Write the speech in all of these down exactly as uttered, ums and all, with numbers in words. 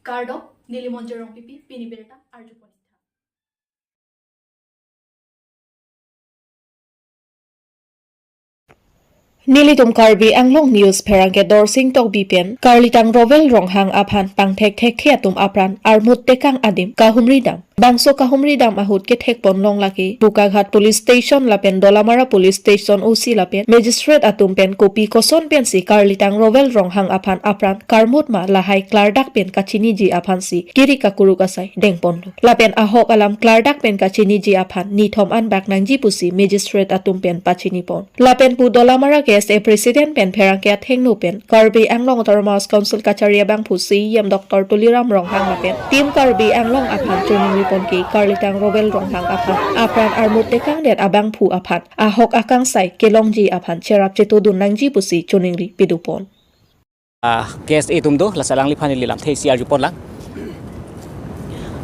Kardom, neli Monjir Rongpipi, pini birta arjupon. Nelitum Karbi Anglong News pherangke Dorsing Tokbi pen Karlitang Rowel Ronghang aphan pangthek thekthe atum apran armut tekang adim kahumri dam. Bangso kahumri dam ahut kethekpon long lake Bokaghat Police Station lapen Dolamara Police Station O C lapen magistrate atum pen kopi koson pensi Karlitang Rowel Ronghang aphan apran karmut ma lahai klardak pen kachiniji aphansi kiri kakuruk asai dengponlo. Lapen ahok alam klardak pen kachiniji aphan nithom an bak nangji pusi magistrate atum pen pachinipon. Lapen pu Dolamara K S A President pen pherangke athengno pen Karbi Anglong Autonomous Council kachari abangphu C E M Doctor Tuliram Ronghang lapen Team Karbi Anglong aphan choningripon ke Karlitang Rowel Ronghang aphan apran armut tekangdet abangphu aphan ahok akangsai kelongji aphan cherap chetodun nangji pusi choningri pidupon. Ah, K S A atum do, lasi alangliphan ili lamthe isi arjupon lang.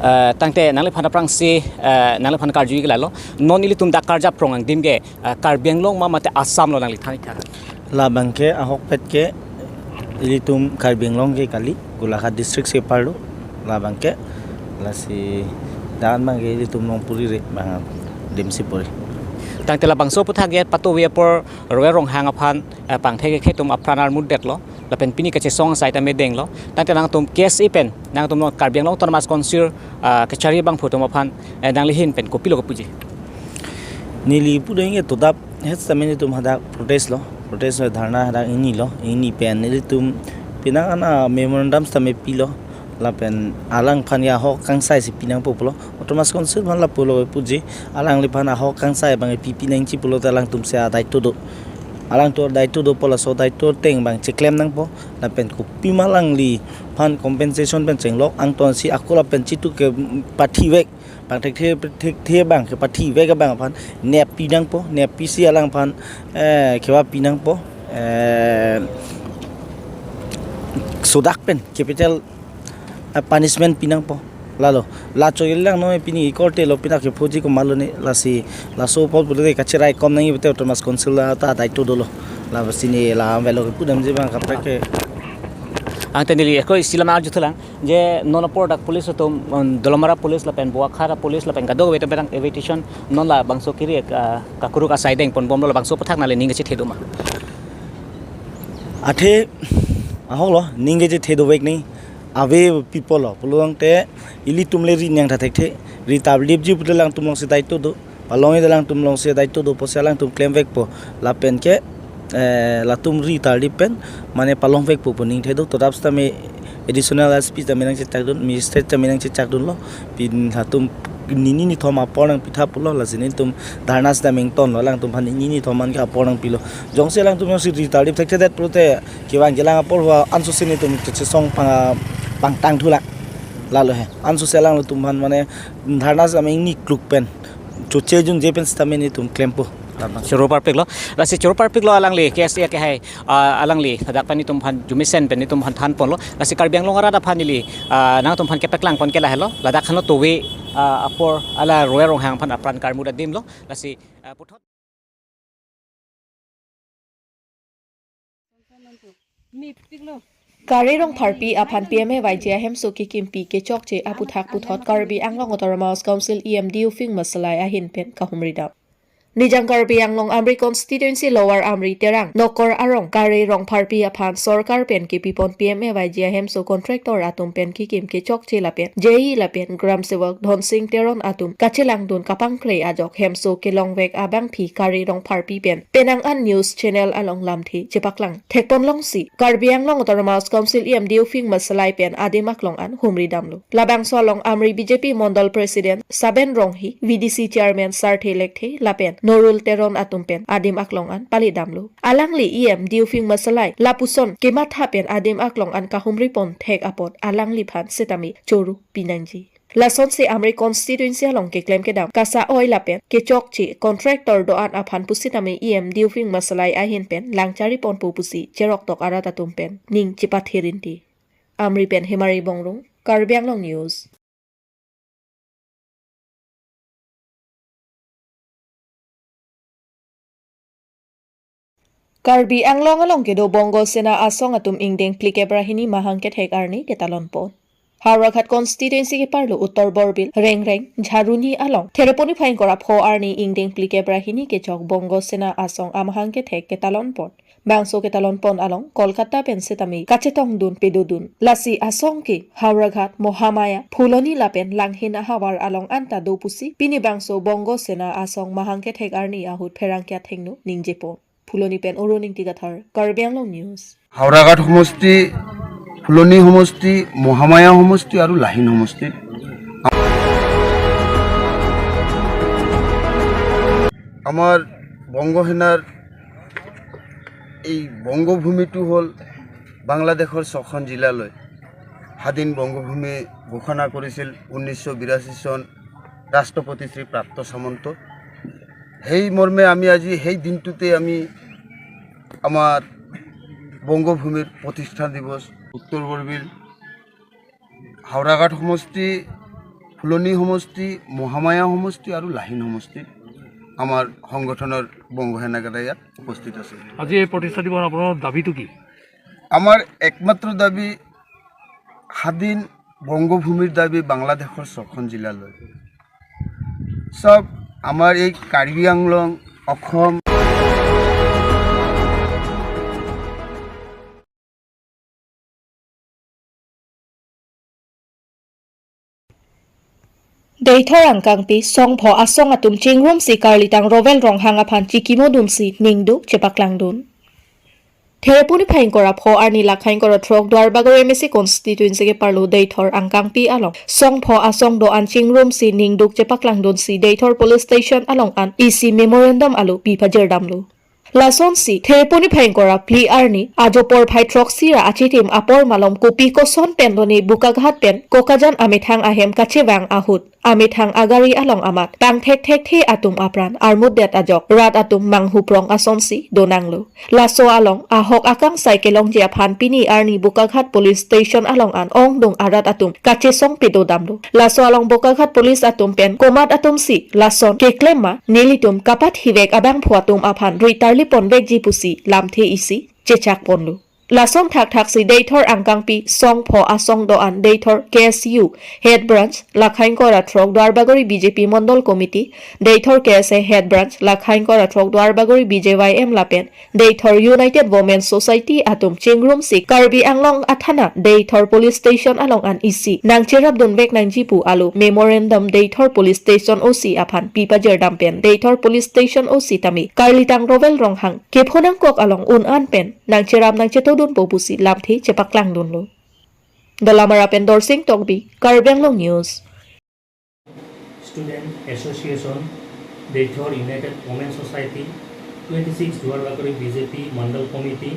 Ah, tangte nangliphan aphrangsi, ah, nangliphan karju ke lalo. Non ilitum dak karjap prong angdim ke, ah, Karbi Anglong ma mate Assam lo nangli than ik tha? Labang ke ahokpet ke ilitum Karbi Anglong ke kali, Golaghat district si parlo. Labang ke lasi dan bang ke ilitum Longpuri re bang dimsi puri. Tangte labangso aputhak ke patovi apor Rowel Ronghang aphan, eh, pangthek thekthe atum apran armut detlo. Lapen pini kachesong asai ta medenglo. Tangte nangtum K S A pen, nangtum non Karbi Anglong Autonomous Council, ah, kachari abangphu atum aphan, eh, nangli ahin pen kopilo kapuji? Neli pudengke todap het sitame nelitum hadak protest lo. Protest lo, dharna hadak ingnilo. Ingni pen nelitum penang an a memorandum sitame pilo. Lapen alangphan ya ahok akangsai si pinangpo pulo. Autonomous Council aphan lapulo puji, alangliphan ahok akangsai bang pi pinangji pulote alangtum si adaito do. Alangtum adaito do pu laso adaito ateng bang cheklem nangpo. Lapen kopima alangliphan compensation pen chenglok angtonsi ako lapen chitu ke pathivek, pangthek thekthe, thekthe bang ke pathivek abang aphan nep pinangpo, nep pisi alangphan, eh, keva pinangpo, eh, sodak pen capital, eh, punishment pinangpo. Lalo, la chojil lang noi, pini korte lo, pina kephoji komatlo ne, lasi laso apot pulote kacherai kom nangji pulote Autonomous Council ta adaito dolo. Lasi ne la avelo kepudamji bang kaprek ke. Angte neli ako isi alam arjuthulang, je non apor dak police atum, um, Dolamara police lapen Bokaghat police lapen kadokave atum pen eviction non labangso kiri, ah, kakuruk asai dengponbomlo, labangso aputhak nangli ning kachethedun ma? Athe ahok lo, ning kachethedun vek ni, ave people lo pulo tangte ilitum le ri nangtha thekthe, ri tabdipji pulote alangtum alongsi daito do. Palong-et alangtum alongsi daito do pusi alangtum klemvekpo. Lapen ke, eh, latum ri tardip pen mane palongvekpo pu ning thedo. Todap sitame additional S P sitame nangchechakdun, magistrate sitame nangchechakdunlo. Pin latum nini nithom apor nangpitha pulo, lasi nelitum dharna sitame ingtonlo, alangtum aphan nini nithom an ke apor nangpilo. Jongsi alangtum jongsi ri tardip thekthedet pulote kevang kelang apor hu ansose nelitum kachesong pang, pangtangthulang. Lalo he, ansose alangtum aphan mane dharna sitame ingni kluk pen choche junje pen sitame nelitum klempo. Choro parpiklo, lasi choro parpiklo alangli K S A ke hai, ah, alangli hadak pen nelitum aphan arjumesen pen nelitum aphan thanponlo, lasi Karbi Anglong arat aphan ili, ah, nangtum aphan kepaklangpon ke lahelo, ladak hanlo tovi, ah, apor ala Rowel Ronghang aphan apran karmut adimlo, lasi, ah, puthot Kare Rongpharpi aphan P M A Y G ahemso kekimpi kechokche aputhak puthot Karbi Anglong Autonomous Council E M Diufing Masalai ahin pen kahumri dam. Nijang Karbi Anglong Amri Constituency Lower Amri Terang Nokor arong Kare Rongpharpi aphan sorkar pen kepipon P M A Y G ahemso contractor atum pen kekim kechokche lapen J E lapen Gram Sevak Dhonsing Teron atum kachelangdun kapangkre ajok hemso kelongvek abangpi Kare Rongpharpi pen penang an news channel along lamthe chepaklang. Thekponlongsi Karbi Anglong Autonomous Council E M Diufing Masalai pen adim aklong an humri damlo. Labangso along Amri B J P Mondol President Saben Ronghi, V D C Chairman Sarthe Lekthe lapen Norul Teron atum pen adim aklong an pali damlo. Alangli E M Diufing Masalai lapuson kematha pen adim aklong an kahumripon thek apot alangliphan sitame choro pinangji. Lasonsi Amri constituency along keklem kedam kasa-oi lapen kechokche contractor do-an aphan pusitame E M Diufing Masalai ahin pen langchariponpo pusi cheroktok arat atum pen ning chepathe rinti. Amri pen Hemari Bongrung, Karbi Anglong News. Karbi Anglong along kedo Bongo Sena asong atum ingdeng phlikep ra hini mahang kethek arni ketalonpon. Howraghat constituency keparlo Uttor Borbil, Rengreng, Jharuni along Thereponi phai ingkoi ra pho arni ingdeng phlikep ra hini kechok Bongo Sena asong amahang kethek ketalonpon. Bangso ketalonpon along Kolkata pen setame kachetongdun pedodun. Lasi asong ke Howraghat, Mohamaya, Phuloni lapen Langhin ahavar along anta do pusi pini bangso Bongo Sena asong mahang kethek arni ahut pherangke athengno ningjepon. Phuloni pen Arun Ingti Kathar, Karbi Anglong News. হাওড়াঘাট সমষ্টি, ফুলনি সমষ্টি, মহামায়া সমষ্টি আৰু লাহিন সমষ্টিত আমাৰ বংগ সেনাৰ এই বংগভূমিটো হ'ল বাংলাদেশৰ ছখন জিলালৈ স্বাধীন বংগভূমি ঘোষণা কৰিছিল ঊনৈছশ বিৰাশী চন ৰাষ্ট্ৰপতি শ্ৰী প্ৰাপ্ত সামন্ত। সেই মৰ্মে আমি আজি সেই দিনটোতে আমি আমাৰ বংগভূমিৰ প্ৰতিষ্ঠা দিৱস উত্তৰ বৰবিল, হাওৰাঘাট সমষ্টি, ফুলনি সমষ্টি, মহামায়া সমষ্টি আৰু লাহিন সমষ্টিত আমাৰ সংগঠনৰ বংগ সেনাকেইটা ইয়াত উপস্থিত আছে। আজি এই প্ৰতিষ্ঠা দিৱস আপোনাৰ দাবীটো কি? আমাৰ একমাত্ৰ দাবী স্বাধীন বংগভূমিৰ দাবী বাংলাদেশৰ ছখন জিলালৈ। চাওক, আমাৰ এই কাৰ্বি আংলং, অসম, Deithor angkangpi songpho asong atum chingrumsi karlitang Rowel Ronghang aphan chikimodunsi ningduk chepaklangdun. Thereponi phai ingkoi ra pho arni lakhai ingkoi ra throk Duarbagori M A C constituency keparlo Deithor angkangpi along songpho asong do-an chingrumsi ningduk chepaklangdunsi Deithor Police Station along an isi memorandum alo pi pajirdamlo. Lasonsi Thereponi phai ingkoi ra phli arni ajo porphai throksi ra achitim apor malom kopi koson pen lone Bokakhat pen Kokajan amethang ahem kachevang ahut amethang agari along amat pangthek thekthe atum apran armutdet ajok rat atum manghuprong asonsi donanglo. Laso along ahok akangsai kelongji aphan pini arni Bokakhat Police Station along an ongdung arat atum kachesong pedodamlo. Laso along Bokakhat Police atum pen komat atumsi lason keklem ma nelitum kapathivek abangphu atum aphan ri tarliponvekji pusi lamthe isi chechakponlo. Lason thakthaksi Deithor angkangpi songpho asong do-an Deithor K S U Head Branch lakhai ingkoi ra throk Duarbagori B J P Mondol Committee, Deithor K S A Head Branch lakhai ingkoi ra throk Duarbagori B J Y M lapen Deithor United Women Society atum chingrumsi Karbi Anglong athana Deithor Police Station along an isi nangcherapdunvek nangji pu alo memorandum Deithor Police Station O C aphan pi pajirdam pen Deithor Police Station O C tame karlitang Rowel Ronghang kepho nangkok along un-an pen nangcherap nangchetodunpo pusi lamthe chepaklangdunlo. Dolamara pen Dorsing Tokbi, Karbi Anglong News. Student Association, Deithor United Women Society, twenty six Duarbagori B J P Mandal Committee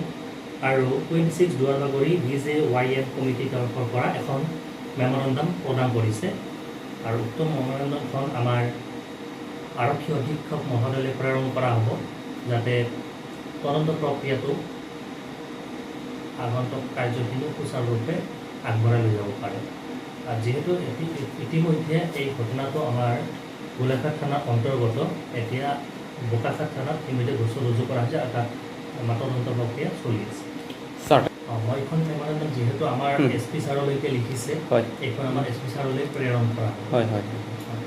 আৰু twenty six Duarbagori B J Y M Committee তৰফৰ পৰা এখন মেমৰেণ্ডাম প্ৰদান কৰিছে। আৰু উক্ত মেমৰেণ্ডামখন আমাৰ আৰক্ষী অধীক্ষক মহোদয়লৈ প্ৰেৰণ কৰা হ'ব, যাতে তদন্ত প্ৰক্ৰিয়াটো আগন্তুক কাৰ্যখিনি সুচাৰুৰূপে আগবঢ়াই লৈ যাব পাৰে। আৰু যিহেতু এতি-, ইতিমধ্যে এই ঘটনাটো আমাৰ গোলাঘাট থানাৰ অন্তৰ্গত, এতিয়া বোকাখাট থানাত ইতিমধ্যে গোচৰ ৰুজু কৰা হৈছে আৰু তাত তদন্ত প্ৰক্ৰিয়া চলি আছে। ছাৰ। অ, মই এইখন মেমৰেণ্ডাম যিহেতু আমাৰ হুম। এছ পি ছাৰলৈকে লিখিছে, হয়। এইখন আমাৰ এছ পি ছাৰলৈ প্ৰেৰণ কৰা হ'ব। হয়, হয়, হয়।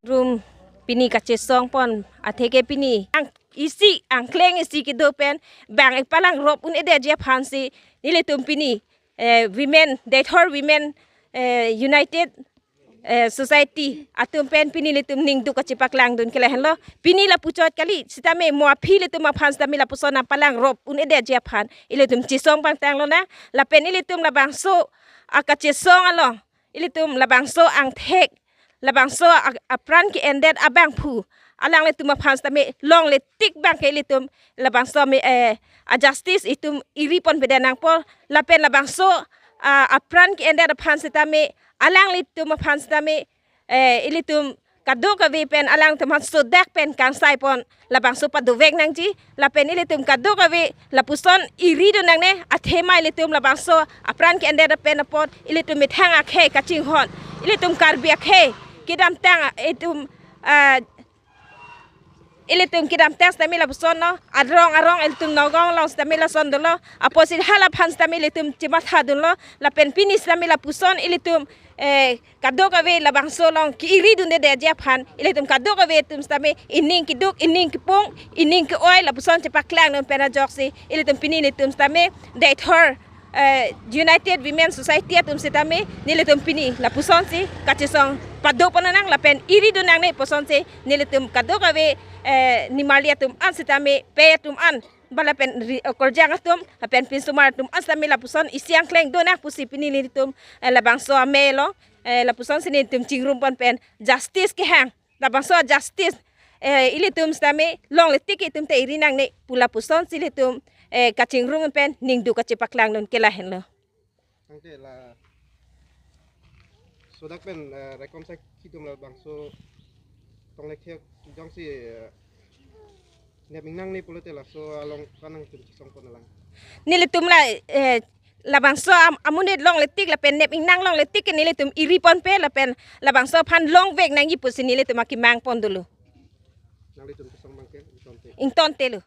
Rum pini kachesongpon atheke pini ang isi angkleng isi kedo pen bang ekpalang rop un-edetji aphansi nelitum pini, eh, women, Deithor Women, eh, United, eh, Society atum pen pini ilitum ningduk kachepaklangdun ke lahenlo. Pini lapuchot kali sitame mo aphi ilitum aphan sitame lapuson apalang rop un-edetji aphan ilitum chesong pangtanglonang. Lapen ilitum labangso akachesong along ilitum labangso angthek, labangso a-, apran ke-endet abangphu alanglitum aphan sitame longle tik bang ke ilitum labangso me, eh, a justice itum iriponpedet nangpo, lapen labangso, ah, apran ke-endet aphan sitame alanglitum aphan sitame, eh, ilitum kadokave pen alangtum aphan sodak pen kangsaipon labangso padovek nangji, lapen ilitum kadokave lapuson iridun nangne, athema ilitum labangso apran ke-endet pen apot ilitum methang akhei kachinghon, ilitum Karbi akhei kedamtang itum, ah, Ilitum kedamtang sitame lapuson lo, arong arong ilitum Nagaon along sitame lason dolo, apotsi hala aphan sitame ilitum chematha dunlo, lapen pini sitame lapuson ilitum, eh, kadokave labangso along ke-iri dunde detji aphan, ilitum kadokave atum sitame ining keduk, ining kepung, ining ke-oi lapuson chepaklang dun pen ajoksi, ilitum pini ilitum sitame Deithor, eh, United Women Society atum sitame nelitum pini lapusonsi kachesong pado pon nang lapen iri dun nangne pusonsi nelitum kadokave, eh, nimarli atum an sitame pe atum an ba lapen ri-, eh, korjang atum lapen pinsomar atum an sitame lapuson isi angkleng do nang pusi pini nelitum, eh, labangso amei lo, eh, lapusonsi nelitum chingrum pon pen justice kehang. Labangso justice, eh, ilitum sitame longle tik itum te iri nangne pu lapusonsi ilitum, eh, kachingrum pen ningduk kachepaklang dun ke lahenlo. Tangte la sodak pen, eh, rekomsa kidum labangso tonglek thek jongsi, eh, nep ingnang ni pulote laso along kanang tum chisong pon alang. Nelitum la, eh, labangso am-, amonit longle tik lapen nep ingnang longle tik nelitum iri ponpe lapen labangso aphan longvek nangji pusi nelitum akemang pon dolo. Nanglitum chisong abangke ingtonte. Ingtonte lo.